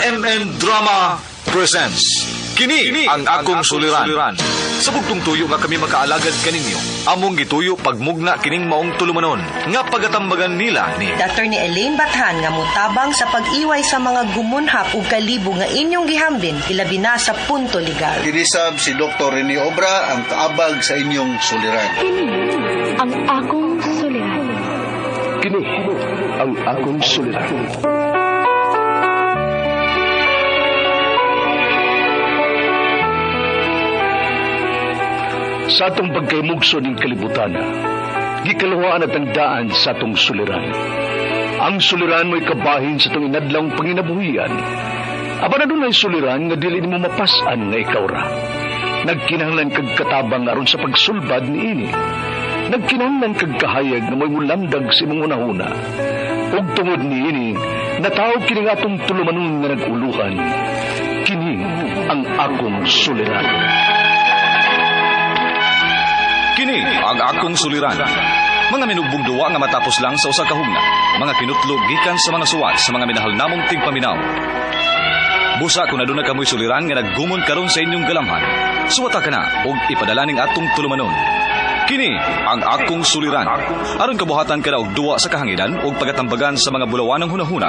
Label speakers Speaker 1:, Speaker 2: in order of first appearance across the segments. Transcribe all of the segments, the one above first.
Speaker 1: RMN Drama presents Kini ang akong suliran. Sa bugtong tuyo nga kami makaalagad kaninyo, among gituyo pagmugna kining maong tulumanon nga pagatambagan nila ni
Speaker 2: Attorney Elaine Bathan nga mutabang sa pag-iway sa mga gumunhap ug kalibo nga inyong gihambin ilabi na sa punto legal.
Speaker 3: Kinisab si Dr. Rene Obra ang kaabag sa inyong suliran.
Speaker 4: Kini ang akong suliran.
Speaker 5: Kini ang akong suliran. Sa atong pagkaymugso ning kalibutan, gikaluhaan at ang daan sa atong suliran. Ang suliran mo'y kabahin sa atong inadlawng panginabuhian. Apan adunay suliran nga dili nimo mapas-an nga ikaw ra. Nagkinahanglan kag katabang aron sa pagsulbad niini. Nagkinahanglan kag kahayag nga mo'y mulamdag sa imong hunahuna. Ug tungod niini, natawag kini nga atong tulumanon nga nag-uluhan. Kini ang akong suliran.
Speaker 1: Kini ang akong suliran. Mga minugbong duwa nga matapos lang sa usa ka hugna. Mga kinutlog gikan sa mga suwat sa mga minahal namong tigpaminaw. Busa kung aduna kamoy suliran nga naggumon karon sa inyong galamhan. Suwata ka na og ipadala ning atong tulumanon. Kini ang akong suliran. Aron kabuhatan ka na og duwa sa kahanginan ug pagatambagan sa mga bulawanang hunahuna.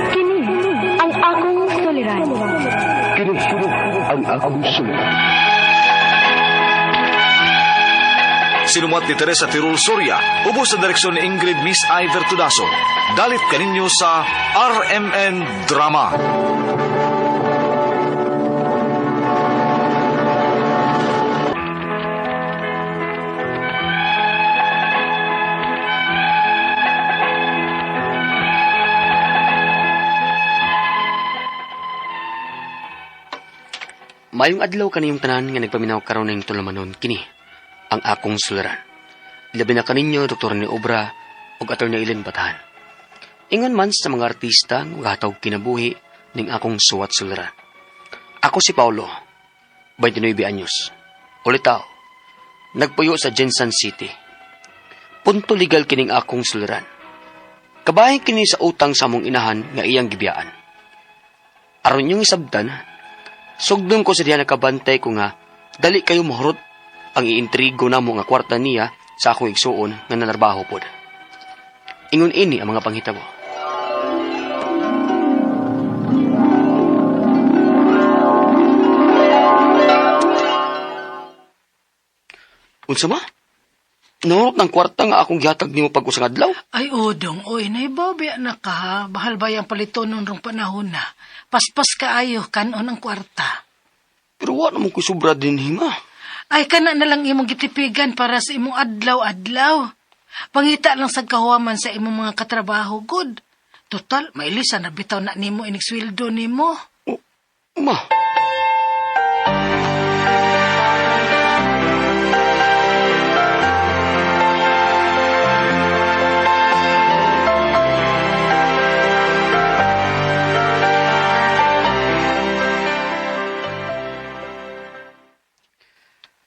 Speaker 4: Kini ang akong suliran.
Speaker 5: Kini ang akong suliran.
Speaker 1: Sinumuat ni Teresa Tirul Soria, ubos sa direksyon ni Ingrid Miss Iver Tudaso. Dalit kaninyo sa RMN Drama.
Speaker 6: Mayong adlaw kaniyong tanan nga nagpaminaw karon ning tulumanon kini ang akong suliran. Labi na kaninyo Dr. ni Obra ug Attorney Ellen Batahan. Ingon man sa mga artista nga hatag kinabuhi ning akong suwat suliran. Ako si Paulo, 29 anyos. Ulitaw, nagpuyo sa Jensen City. Punto legal kining akong suliran. Kabahin kini sa utang sa among inahan nga iyang gibiyaan. Aron yung isabtan, sugdon ko sa diya nakabantay ko nga, dali kayo mahurot ang iintrigo namo nga kwarta niya sa akong igsuon nga nanarbaho pod. Ingon ini ang mga panghitabo. Unsa ma? Nahurot ng kwarta nga akong gihatag nimo pag usang adlaw?
Speaker 7: Ay, Odong, oy, naibaw biya na ka, ha? Bahal ba yung palito nun rong panahon na? Paspas kaayo, kanon ang kwarta.
Speaker 6: Pero wa naman ko'y sobra din hima.
Speaker 7: Ay, kana na lang imong gitipigan para sa imong adlaw-adlaw. Pangita lang sa kahuaman sa imong mga katrabaho, good. Total, mailisa na bitaw na nimo inig sweldo nimo.
Speaker 6: Oh, ma.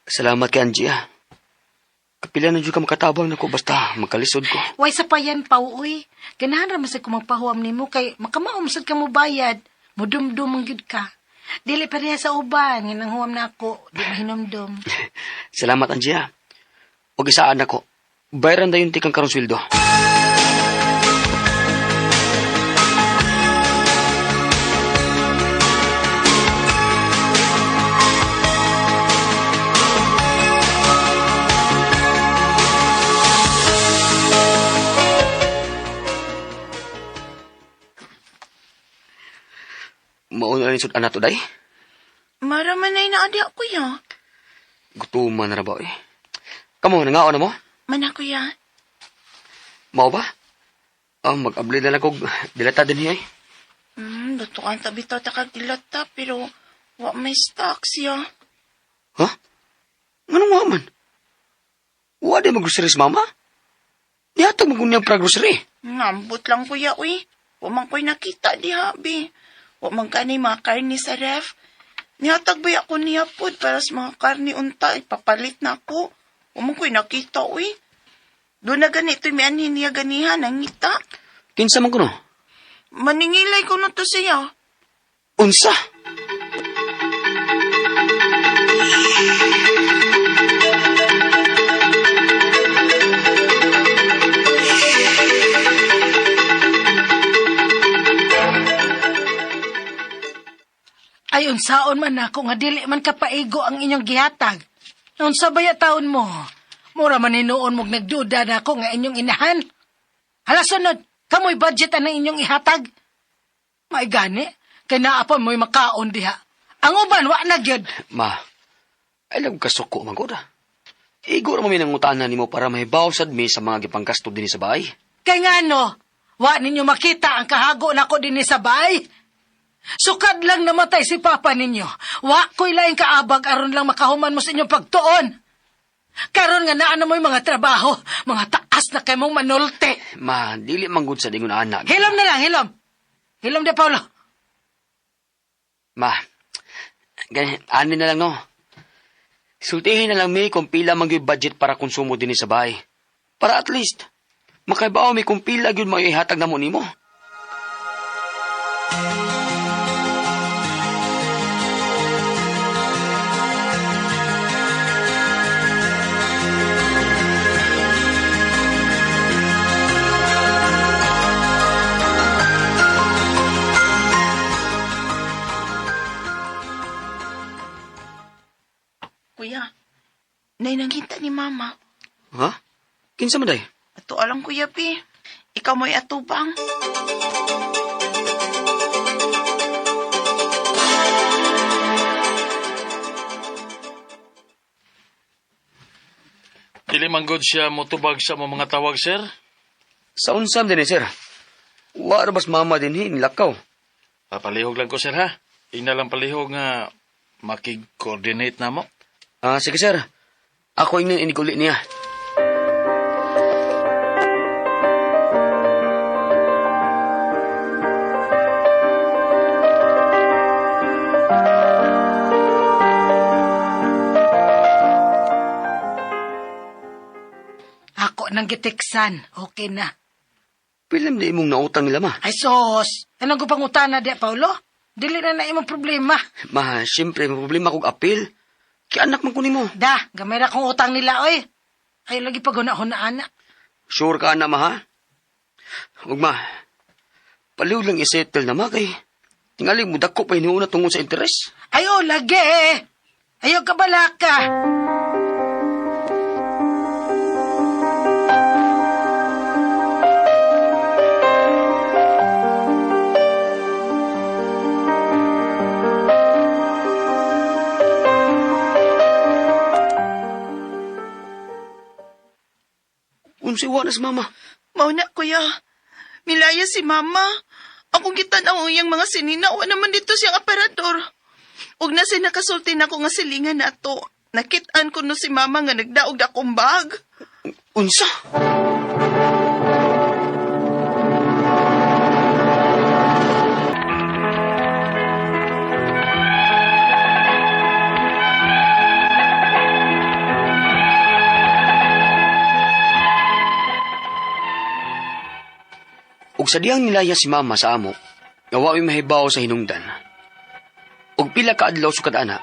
Speaker 6: Salamat kay Angie, ah. Kapila na dyan ka makatabang nako basta magkalisod ko.
Speaker 7: Way sa payan pa, uy. Ganahan ra man sad ko magpahuam nimo kay makamaom sad ka mo bayad. Mudumdum ang gyud ka. Dili pareha sa uban nga nanghuam na ako, di mahinumdum.
Speaker 6: Salamat, Angie, ah. Huwag isaan ako. Bayaran dayon tikang karong sweldo. Mauna rin sud-an nato, day.
Speaker 8: Mara man ay naadi ako ya.
Speaker 6: Gutuman na ra ba, eh. Kamo, nangaon na mo?
Speaker 8: Mana kuya.
Speaker 6: Mao ba? Ah, mag-abli na lang kog dilata din hiya, eh.
Speaker 8: Lutuan tabi ta takag dilata pero wa may stocks ya.
Speaker 6: Ha? Nganong wa man? Wa di mag-grocery si mama? Nihatag mo kunyang pra-grocery.
Speaker 8: Ngambot lang kuya uy. Wa man ko'y nakita diha bi. Wa man kani mga karne sa ref. Nihatag ba ako niya pod para sa mga karne unta ipapalit na ako. Wa man ko'y nakita uy. Doon na ganito mianhin niya ganihan ang ngita.
Speaker 6: Kinsa man kuno?
Speaker 8: Maningilay ko na to siya.
Speaker 6: Unsa?
Speaker 7: Ay, unsaon man ako nga dili man kapaigo ang inyong gihatag. Unsa baya taon mo? Mura man hinuon mong nagduda na ako nga inyong inahan. Hala sunod, kamoy budget ang inyong ihatag. May gani, kay naa pa mo'y makaon diha. Ang uban, wa na gyud.
Speaker 6: Ma, ay lang kasuko man gud. Igo ra mo minangutana nimo para mahibaw sad mi sa mga gipanggasto dinhi sa bahay.
Speaker 7: Kay ngano, wa ninyo makita ang kahago nako dinhi sa bahay. Sukad lang namatay si papa ninyo. Wa ko'y laing kaabag aron lang makahuman mo sa inyong pagtuon. Karon nga naa na mo'y mga trabaho, mga taas na kay mong manulte.
Speaker 6: Ma, dili man gud sa dingon anak.
Speaker 7: Hilom na lang, hilom. Hilom de Paulo.
Speaker 6: Ma, gani, ani na lang no. Sultihin na lang mi kung pila man gyud budget para konsumo dinhi sa bahay. Para at least, makaibaw mi kung pila gyud maihatag namo nimo.
Speaker 8: Kuya, nay nangita ni mama.
Speaker 6: Ha? Kinsa man day?
Speaker 8: Ato alang kuya, Pi. Ikaw mo'y atubang.
Speaker 9: Dili man gud siya motubag sa mga tawag, sir.
Speaker 6: Sa unsam din eh, sir. Wa ra bas mama dinhi nilakaw.
Speaker 9: Papalihog lang ko, sir, ha? Ina lang palihog nga makig-coordinate na mo.
Speaker 6: Ah, sige sir. Ako ingnon iniguli niya.
Speaker 7: Ako nang gitiksan. Okay na.
Speaker 6: Pila man imong nautang nila ma.
Speaker 7: Ay sos, anong ko pangutana di, Paulo? Dili na na imong problema.
Speaker 6: Ma, siyempre may problema kog apil. Kay anak man ko nimo.
Speaker 7: Da, gamay ra kong utang nila, oy. Ay, lagi pag huna-hunaan na.
Speaker 6: Sure ka na ma ha? Ug ma, paliw lang isettle na ma kay tingali mo dako pa hinuuna tungod sa interes.
Speaker 7: Ay, oh, lagi eh. Ayaw ka balaka.
Speaker 6: Unsay wa na si mama?
Speaker 8: Mao na, kuya. Milaya si mama. Akong gitan-aw ang iyang mga sinina. Wa naman dito siyang aparador. Ug na siya nakasulti na ko nga silingan nato. Nakit-an ko no si mama nga nagdaog akong bag.
Speaker 6: Unsa? Ug sa diyang nilaya si mama sa amo, nga wa mi mahibaw sa hinungdan. Ug pila ka adlaw sukad ana,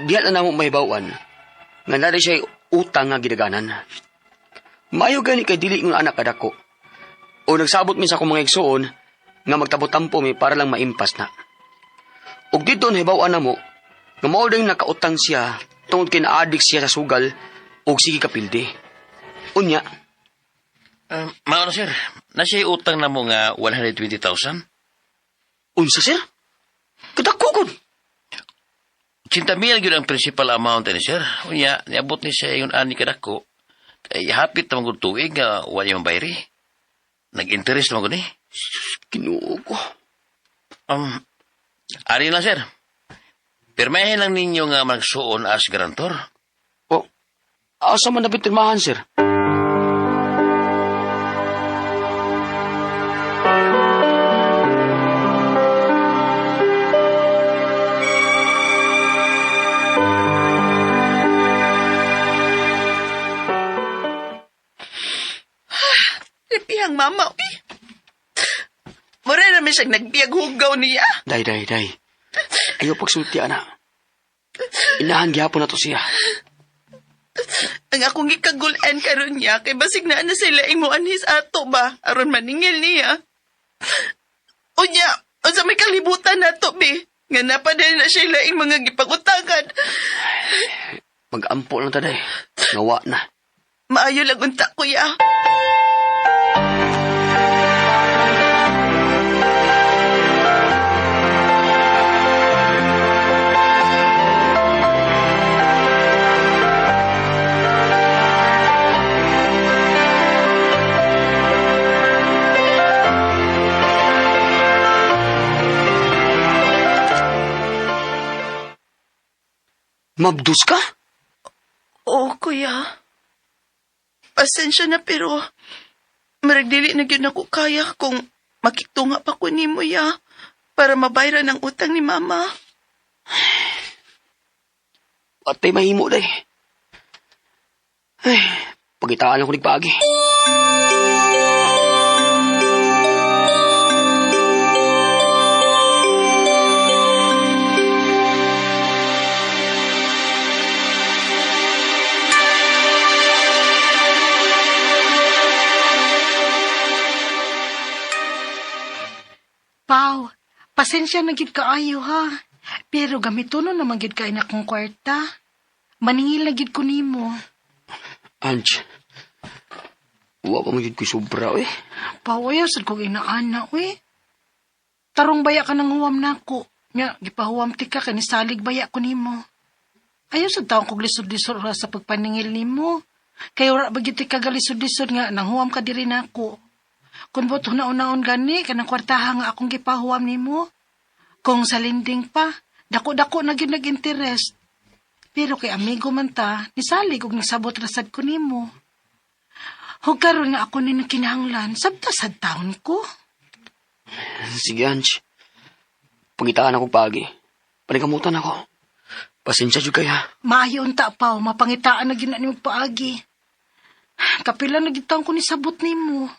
Speaker 6: diha na namo mahibaw-an nga naa siya utang nga gidaganan. Maayo gani kay dili ingon anak kadako. O nagsabot mi sa akong mga igsuon nga magtabo-tampo mi para lang maimpas na. Ug didto nahibaw-an namo nga mao ding nakautang siya tungod kay naadik siya sa sugal ug sige kapildi. Unya,
Speaker 10: Maano, sir? Nasa utang na mo nga 120,000?
Speaker 6: Unsa, sir? Kadako gud.
Speaker 10: 80,000 gyud ang principal amount ni sir. Unya, niabot ni siya yung ani kadako. Kay hapit naman gud tuig nga wa niya mabayri. Nag-interest naman gud ni.
Speaker 6: Ginoo ko.
Speaker 10: Ari lang, sir. Pirmahin lang ninyo nga magsuon as garantor.
Speaker 6: Oh, asa man dapat pirmahan, sir?
Speaker 8: Repihang mama, uy. siyang nagbiag hugaw niya.
Speaker 6: Day, day, day. Ayaw pagsulti, ana. Inahan gihapon na to siya.
Speaker 8: Ang akong gikagulan karon niya kay basig naa na sila imo anhis ato ba aron maningil niya. Unya, unsa may kalibutan nato be? Nga napadali na siya laing mga gipag-utangan.
Speaker 6: Mag-ampo lang ta, day. Ngawa na.
Speaker 8: Maayo lang unta, kuya.
Speaker 6: Mabdus ka?
Speaker 8: Oo, kuya. Pasensya na pero marag dili na gyud nako kaya kung makitunga pa ko nimo ya para mabayran ang utang ni mama.
Speaker 6: Atay mahimo, day. Ay, pagitaan ako nagpaagi.
Speaker 7: Pau, pasensya na gyud kaayo ha. Pero gamitono naman gyud kay na akong kwarta. Maningil na gyud ko nimo.
Speaker 6: Ange, wa pa man gyud ko'y sobra, eh.
Speaker 7: Pau, ayaw sad kong inaana, uy. Tarong baya ka ng huwam nako. Nya, gipahuwam ti ka, kanisalig baya ko nimo. Ayaw sad taong kog lisod-lisod ra sa pagpaningil nimo. Kay ora ba gyud ti ka galisod-lisod nga nanghuwam ka diri nako. Kun bot hunaon-naon gani kanang kwartaha nga akong gipahuwam nimo. Kung sa lending pa, dako-dako na gyud nag-interest. Pero kay amigo man ta, nisalig og nisabot ra sad ko nimo. Hug karon nga ako ni kinahanglan, sabta sad taon ko.
Speaker 6: Sige, Ange. Pagitaan ako paagi. Panikamutan ako. Pasensya jud kay ha.
Speaker 7: Maayo unta pa, mapangitaan na gyud na nimo paagi. Kapila na gyud taon ko nisabot nimo.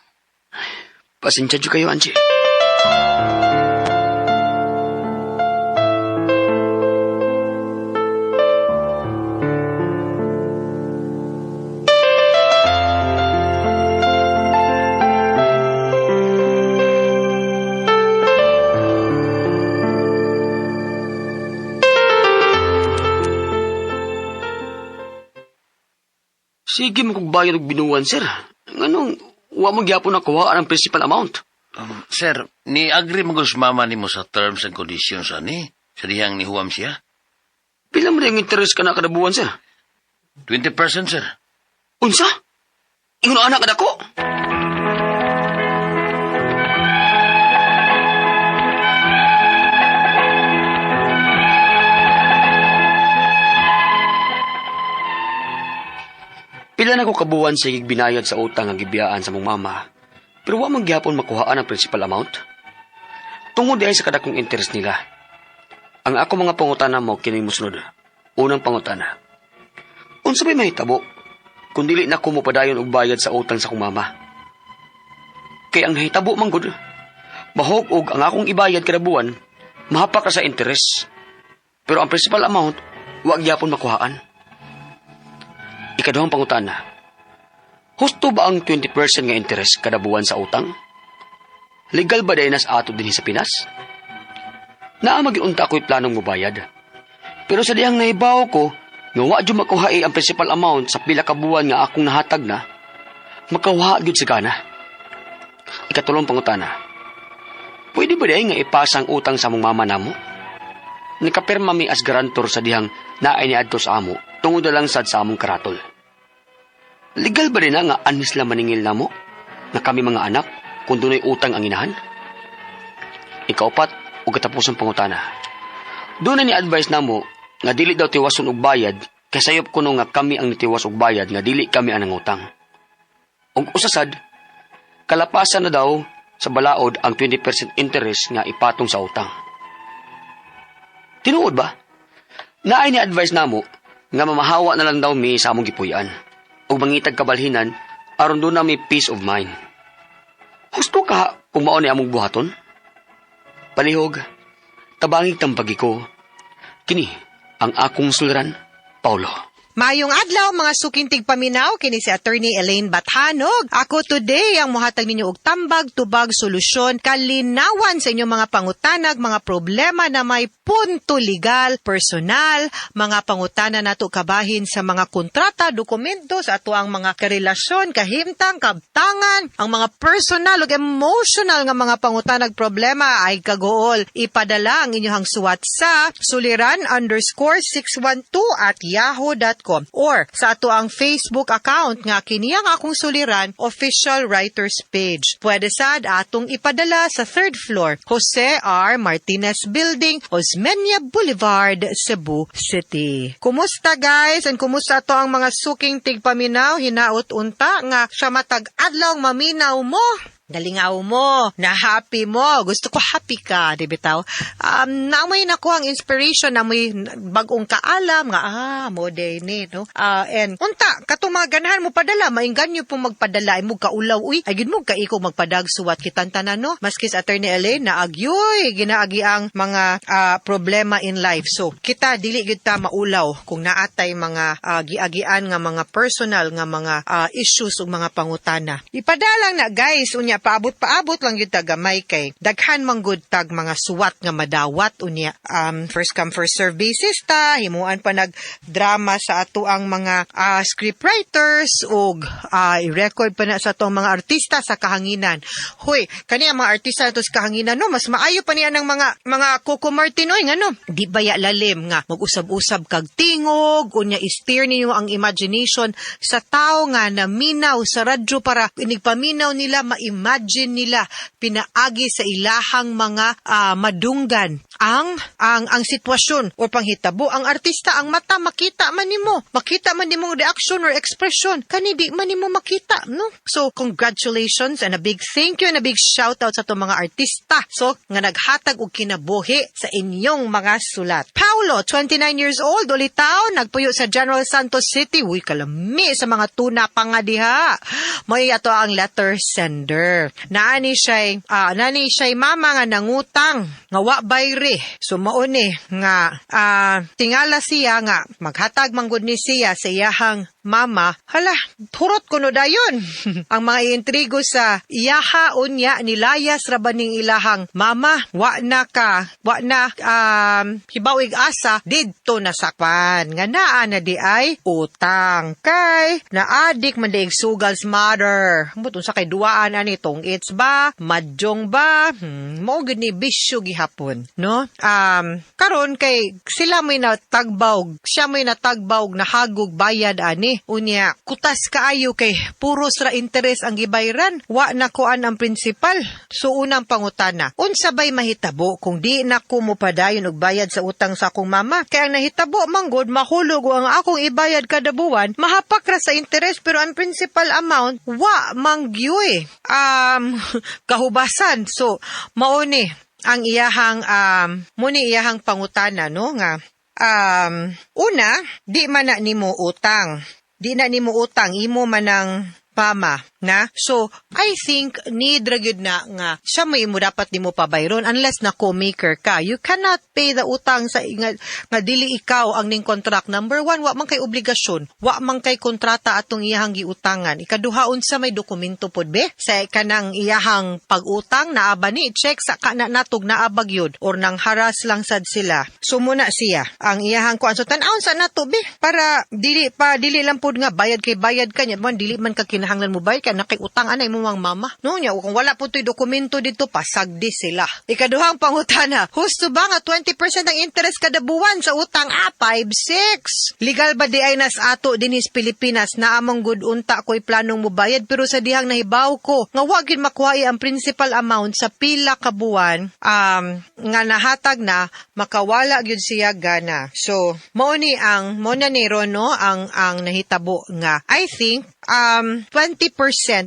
Speaker 6: Pasensya jud kayo, Angie. Sige mo kong bayad og binuwan, sir. Nganong wa mo gyapon nakuha ang principal amount?
Speaker 10: Sir, ni-agree mo sa mama nimo sa terms and conditions ani? Sa dihang nihuwam siya?
Speaker 6: Pila mo rin ang interest ka na kada buwan, sir?
Speaker 10: 20%, sir.
Speaker 6: Unsa? Ingon anak kada ko? Pila na ko kabuwan sa binayad sa utang ang gibiyaan sa mong mama. Pero wa man gihapon makuhaan ang principal amount. Tungod diay sa kadakong interest nila. Ang ako mga pangutana mo kini mosunod. Unang pangutana. Unsa may mahitabo kung dili na ko mopadayon og bayad sa utang sa akong mama? Kay ang nahitabo man gud, bahog og ang akong ibayad kada buwan, mahapak ra sa interest. Pero ang principal amount wa gyapon makuhaan. Ikaduhang pangutana. Husto ba ang 20% nga interest kada buwan sa utang? Legal ba dahil nas ato dinhi sa Pinas? Naa magiunta ako'y planong mobayad. Pero sa dihang nahibaw ko, nga wa jud makuha ang principal amount sa pila ka buwan nga akong nahatag na, makawa gyud sa gana. Ikatulong pangutana. Pwede ba dahil nga ipasa ang utang sa among mama namo? Nakapirma mi as garantor sa dihang naay niadto sa amo, tungod na lang sad sa among karatol. Legal ba rin na nga anis lang maningil namo? Na kami mga anak, kung dunay utang ang inahan? Ikaupat, o katapusang pangutana. Doon na ni advice namo nga dili daw tiwason og bayad, kay sayop kuno nga kami ang nitiwas og bayad nga dili kami ang nangutang. Og usasad, kalapasan na daw sa balaod ang 20% interest nga ipatong sa utang. Tinuod ba? Naay ni advice namo nga mamahawa na lang daw mi sa among gipuy-an ug mangitag kabalhinan aron doon na may peace of mind. Husto ka kung mao ni among buhaton? Palihog, tabangig tambagi ko. Kini ang akong suliran, Paulo.
Speaker 2: Maayong adlaw, mga suking tigpaminaw, kini si Attorney Elaine Bathanog. Ako today ang muhatag ninyo og tambag, tubag, solusyon, kalinawan sa inyong mga pangutanag, mga problema na may punto legal, personal, mga pangutana nato kabahin sa mga kontrata, dokumento, sa ato ang mga karelasyon, kahimtang, kabtangan, ang mga personal ug emotional nga mga pangutanag, problema ay kagool. Ipadala ang inyong suwat sa suliran_612@yahoo.com or sa ato ang Facebook account nga kini ang Akong Suliran Official Writers Page. Pwede sad atong ipadala sa third floor, Jose R. Martinez Building, Osmeña Boulevard, Cebu City. Kumusta, guys? And kumusta ato ang mga suking tigpaminaw? Hinaot unta nga sa matag adlaw maminaw mo, nalingaw mo, na happy mo. Gusto ko happy ka, di bitaw? Naamoy na ko ang inspiration, naamoy bagong kaalam nga, mo day ni, no? And, unta, katong mga ganahan mo padala, maingganyo pong magpadala, ay mo kaulaw, uy, ay gid mo kaiko magpadag suwat kitang tanan, no? Maski sa Attorney Elaine, naagyoy, ginaagi ang mga problema in life. So, kita, dili gid ta maulaw kung naatay mga giagian nga mga personal nga mga issues ug mga pangutana. Ipadalang na, guys, unya paabot-paabot lang gyud ta gamay kay daghan man gud tag mga suwat nga madawat unya first come first serve basis ta, himuan pa nag drama sa ato ang mga scriptwriters ug i-record pa na sa atong mga artista sa kahanginan. Hoy, kani ang mga artista nato sa kahanginan, no, mas maayo pa niya ng mga Coco Martin, oy, ngano? Di ba ya lalim nga mag-usab-usab kag tingog unya i-steer ninyo ang imagination sa tao nga naminaw sa radyo para inigpaminaw nila, ma-imagine nila pinaagi sa ilahang mga madunggan ang sitwasyon or panghitabo. Ang artista, ang mata makita man nimo, makita man nimo reaction or expression. Kani di man nimo makita, no? So congratulations and a big thank you and a big shout out sa atong mga artista so nga naghatag og kinabuhi sa inyong mga sulat. Paulo, 29 years old, ulitaw, nagpuyo sa General Santos City. Uy, kalami sa mga tuna pa nga diha. May ato ang letter sender. Naani siya'y mama nga nangutang nga wa bayri. So mao ni nga tingala siya nga maghatag manggod ni siya sa iyahang mama. Hala, hurot kuno dayon. Ang mga intrigo sa iyaha unya nilayas ra ba ning ilahang mama, wa na hibaw ig asa didto nasakpan nga naa na di ay utang kay naadik man diig sugal's mother. Ambot unsa kay duwaan ani, tong it's ba, mahjong ba, mao gid ni bisyo gihapon, no? Karon kay sila may natagbaw, siya may natagbaw nahagog bayad ani. Unya kutas kaayo kay puros ra interes ang gibayran, wa na kuan ang principal. So unang pangutana, unsa bay mahitabo kung di na ko mopadayon og bayad sa utang sa akong mama? Kay ang nahitabo manggod, mahulog ang akong ibayad kada buwan, mahapak ra sa interes pero ang principal amount wa manggyuy kahubasan. So mao ni ang iyahang muni iyahang pangutana, no, nga una, di man na nimo utang, di na nimo utang, imo man ang pama na. So I think need ra gyud na nga siya may imo dapat nimo pabayron unless na co-maker ka. You cannot pay the utang sa nga dili ikaw ang ning contract. Number one, wa man kay obligasyon, wa man kay kontrata atong iyahang giutangan. Ikaduha, unsa may dokumento pod be sa kanang iyahang pag-utang? Naa ba ni check sa kana natog, naa ba gyud or nang haras lang sad sila? So muna siya ang iyahang kuan. So tan-awon sa nato be para dili pa dili lang pod nga bayad kay bayad ka nya man, dili man ka kinahanglan mo bayad kay nakay utang anay mo mang mama, no? Nya kung wala po to'y dokumento dito, pasagdi sila. Ikaduhang pangutana, husto ba nga 20% ang interest kada buwan sa utang? 5 6, legal ba di ay nas ato dinhis Pilipinas? Na among good unta ko'y planong mubayad pero sa dihang nahibaw ko nga wa gid makuha ang principal amount sa pila ka buwan nga nahatag na, makawala gyud siya gana. So mao ni ang mo na ni Ron, no, ang nahitabo nga I think 20%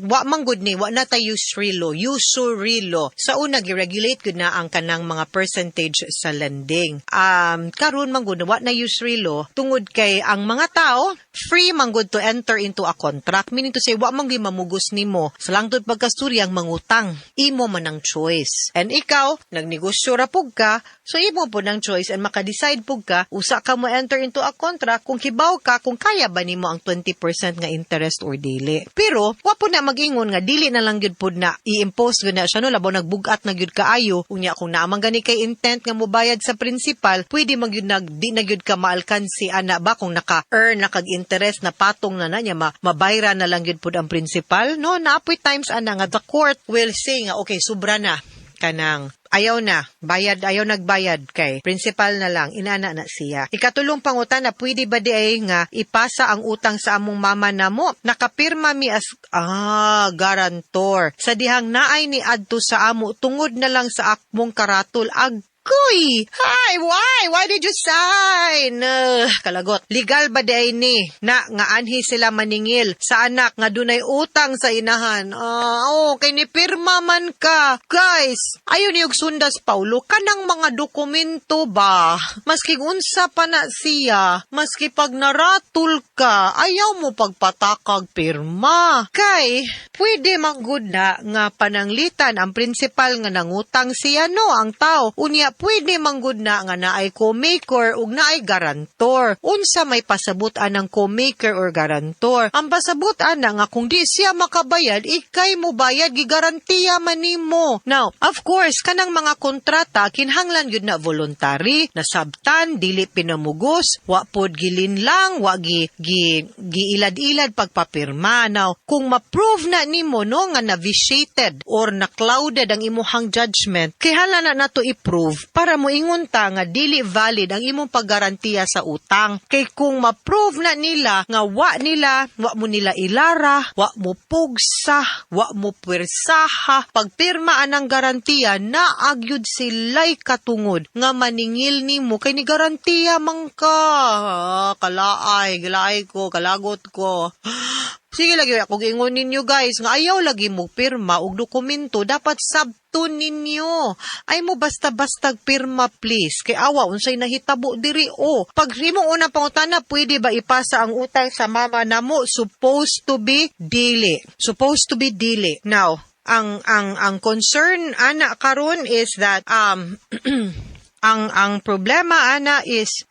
Speaker 2: Wa man gud ni, wa na tayo usury law, usury law. Sa una, gi-regulate gud na ang kanang mga percentage sa lending. Karon man gud, wa na usury law tungod kay ang mga tao free man gud to enter into a contract, meaning to say wa man gyud mamugos nimo sa langtod pagkasturyang mangutang. Imo man ang choice. And ikaw, nagnegosyo ra pug ka, so imo pud ang choice and maka-decide pug ka usa ka mo enter into a contract kung kibaw ka kung kaya ba nimo ang 20% nga interest or dili. Pero wa pud na mag-ingon nga dili na lang gyud pud na i-impose gyud na siya, no, labaw nagbugat na gyud kaayo. Unya kung naa man gani kay intent nga mobayad sa principal, pwede man gyud nag di na gyud ka maalkansi ana ba kung naka-earn na kag interest na patong na na niya, mabayra na lang gyud pud ang principal, no? Naapoy times ana nga the court will say nga okay, sobra na, kanang ayaw na bayad, ayaw nagbayad kay principal na lang, inana na siya. Ikatulong pangutana, pwede ba di ay nga ipasa ang utang sa among mama namo? Nakapirma mi as guarantor sa dihang naay ni adto sa amo tungod na lang sa akmong karatol. Agoy! Hi, why? Why did you sign? Kalagot. Legal ba di ay ni na nga anhi sila maningil sa anak nga dunay utang sa inahan? Ah, oh, kay ni pirma man ka. Guys, ayo ni og sundas Paulo kanang mga dokumento ba? Maski unsa pa na siya, maski pag naratul ka, ayaw mo pagpatakag pirma. Kay pwede man gud na nga pananglitan ang principal nga nangutang siya, no, ang tao. Unya pwede man gud na nga naay co-maker ug naay guarantor. Unsa may pasabot anang co-maker or guarantor? Ang pasabot ana nga kung di siya makabayad, ikay mo bayad, gigarantiya man nimo. Now, of course, kanang mga kontrata kinahanglan gyud na voluntary, nasabtan, dili pinamugos, wa pod gilinlang, wa gi, gi giilad-ilad pagpapirma. Now, kung ma-prove na nimo, no, nga na vitiated or na clouded ang imuhang judgment, kinahanglan na nato i-prove para moingon ta nga dili valid ang imong paggarantiya sa utang. Kay kung ma-prove na nila nga wa mo nila ilara, wa mo pugsa, wa mo puwersaha, pagpirma anang garantiya, naagyud sila'y katungod nga maningil nimo kay ni garantiya man ka. Ah, kalaay, gilaay ko, kalagot ko. Sige lagi ako giingon ninyo, guys, nga ayaw lagi mo pirma og dokumento, dapat sabton ninyo. Ay mo basta-basta pirma, please, kay awa unsay nahitabo diri o. Pag imong unang pangutana, pwede ba ipasa ang utang sa mama namo? Supposed to be dili. Supposed to be dili. Now, ang concern ana karon is that ang problema ana is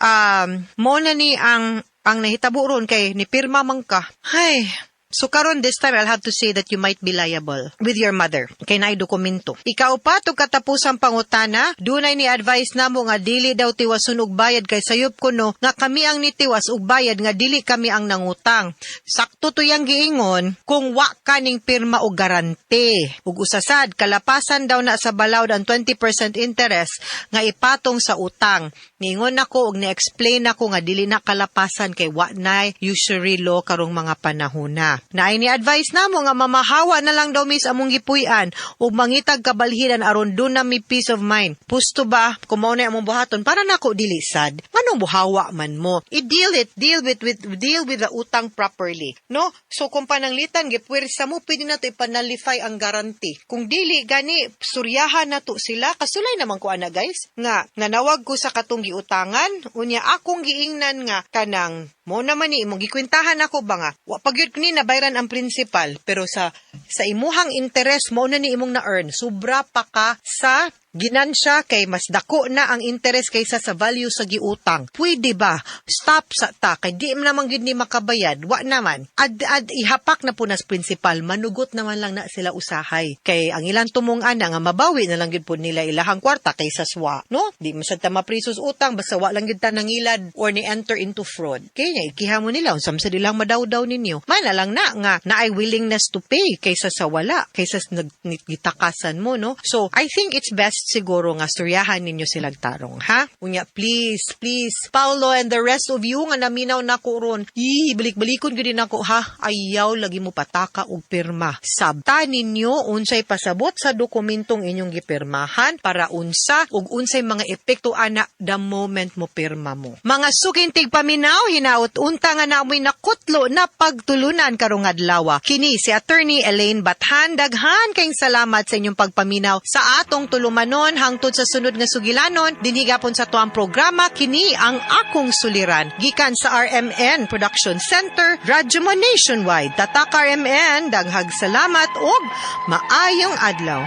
Speaker 2: mo na ni ang nahitabo ron kay ni pirma man ka. Hay, so karon, this time I'll have to say that you might be liable with your mother kay naay dokumento. Ikaupat ug katapusang pangutana, dunay ni advice namo nga dili daw tiwason og bayad kay sayop kuno nga kami ang nitiwas og bayad nga dili kami ang nangutang. Sakto to yang giingon kung wa ka ning pirma og garante. Ug usasad kalapasan daw na sa balawd ang 20% interest nga ipatong sa utang. Niingon nako og ni-explain nako nga dili na kalapasan kay wa na usury law karong mga panahon na. Naay ni advice namo nga mamahawa na lang daw mis among gipuy-an ug mangitag kabalhinan aron duna mi peace of mind. Pusto ba kung mao na among buhaton? Para nako dili sad. Nganong buhawa man mo? I-deal it, deal with the utang properly. No? So kung pananglitan gipuwersa mo, pwede na to ipa-nullify ang guarantee. Kung dili gani, suryahan na to sila. Kasulay naman ko ana, guys, nga nanawag ko sa katong giutangan, unya akong giingnan nga kanang mo naman ni imong gikwentahan ako ba nga wa pa gyud ni nabayran ang principal, pero sa imuhang interest mo na ni imong na earn, sobra pa ka sa ginansya kay mas dako na ang interest kaysa sa value sa giutang. Pwede ba? Stop sa ta kay di man naman gyud ni makabayad. Wa naman. Ad ihapak na po nas principal, manugot naman lang na sila usahay. Kay ang ilang tumong ana nga mabawi na lang gyud po nila ilahang kwarta kaysa swa, no? Di man sad ta maprisos utang basta wa lang gyud ta nangilad or ni enter into fraud. Kay nya ikiha mo nila unsa man sa ilang madawdaw ninyo. Man na lang na nga naay willingness to pay kaysa sa wala, kaysa sa nag gitakasan mo, no? So, I think it's best Best siguro nga storyahan ninyo silang tarong, ha? Unya, please, please, Paulo and the rest of you nga naminaw nako ron, ih, balik-balikon gyud nako, ha? Ayaw lagi mo pataka og pirma. Sabta ninyo unsay pasabot sa dokumentong inyong gipirmahan para unsa ug unsay mga epekto ana the moment mo pirma mo. Mga suking tigpaminaw, hinaot unta nga namoy nakutlo na pagtulunan karong adlaw. Kini si Attorney Elaine Bathan, daghan kayong salamat sa inyong pagpaminaw sa atong tulumanon hangtod sa sunod nga sugilanon dinhi gapon sa tuang programa, kini ang Akong Suliran, gikan sa RMN Production Center, Radyo Mo Nationwide. Tatak RMN, daghag salamat ug maayong adlaw.